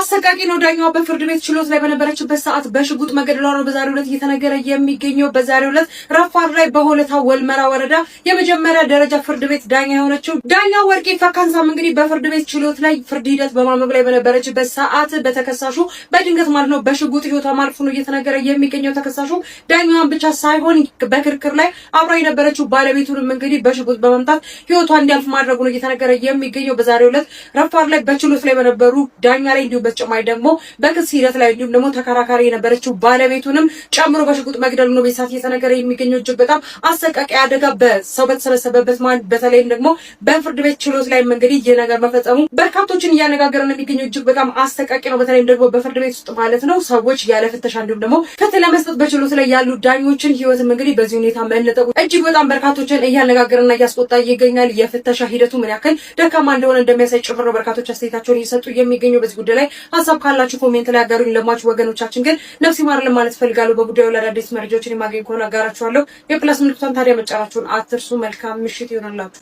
አሰቃቂ ነው። ዳኛዋ በፍርድ ቤት ችሎት ላይ በነበረችበት ሰዓት በሽጉጥ መገደሏ ነው በዛሬው ዕለት እየተነገረ የሚገኘው። በዛሬው ዕለት ረፋድ ላይ በሆለታ ወልመራ ወረዳ የመጀመሪያ ደረጃ ፍርድ ቤት ዳኛ የሆነችው ዳኛ ወርቄ ፈካንሳም እንግዲህ በፍርድ ቤት ችሎት ላይ ፍርድ ሂደት በማንበብ ላይ በነበረችበት ሰዓት በተከሳሹ በድንገት ማለት ነው በሽጉጥ ህይወቷ ማለፉ ነው እየተነገረ የሚገኘው። ተከሳሹ ዳኛዋን ብቻ ሳይሆን በክርክር ላይ አብራ የነበረችው ባለቤቱንም እንግዲህ በሽጉጥ በመምታት ህይወቷ እንዲያልፍ ማድረጉ ነው እየተነገረ የሚገኘው። በዛሬው ዕለት ረፋድ ላይ በችሎት ላይ በነበሩ ዳኛ ላይ እንዲሁም በተጨማሪ ደግሞ በክስ ሂደት ላይ እንዲሁም ደግሞ ተከራካሪ የነበረችው ባለቤቱንም ጨምሮ በሽጉጥ መግደሉ ነው በሰዓት እየተነገረ የሚገኘው። እጅግ በጣም አሰቃቂ አደጋ በሰው በተሰበሰበበት ማለት በተለይም ደግሞ በፍርድ ቤት ችሎት ላይ እንግዲህ ይህ ነገር መፈጸሙ በርካቶችን እያነጋገረ ነው የሚገኘው። እጅግ በጣም አሰቃቂ ነው። በተለይም ደግሞ በፍርድ ቤት ውስጥ ማለት ነው ሰዎች ያለ ፍተሻ እንዲሁም ደግሞ ፍትህ ለመስጠት በችሎት ላይ ያሉ ዳኞችን ህይወትም እንግዲህ በዚህ ሁኔታ መነጠቁ እጅግ በጣም በርካቶችን እያነጋገረና እያስቆጣ ይገኛል። የፍተሻ ሂደቱ ምን ያክል ደካማ እንደሆነ እንደሚያሳይ ጭምር ነው በርካቶች አስተያየታቸውን እየሰጡ የሚገኙ። በዚህ ጉዳይ ላይ ሀሳብ ካላችሁ comment ላይ አጋሩኝ። ለሟች ወገኖቻችን ግን ነፍስ ይማር ለማለት ፈልጋለሁ። በጉዳዩ ላይ አዳዲስ መረጃዎችን የማገኝ ከሆነ አጋራችኋለሁ። የ plus ምልክቷን ታዲያ መጫናችሁን አትርሱ። መልካም ምሽት ይሆንላችሁ።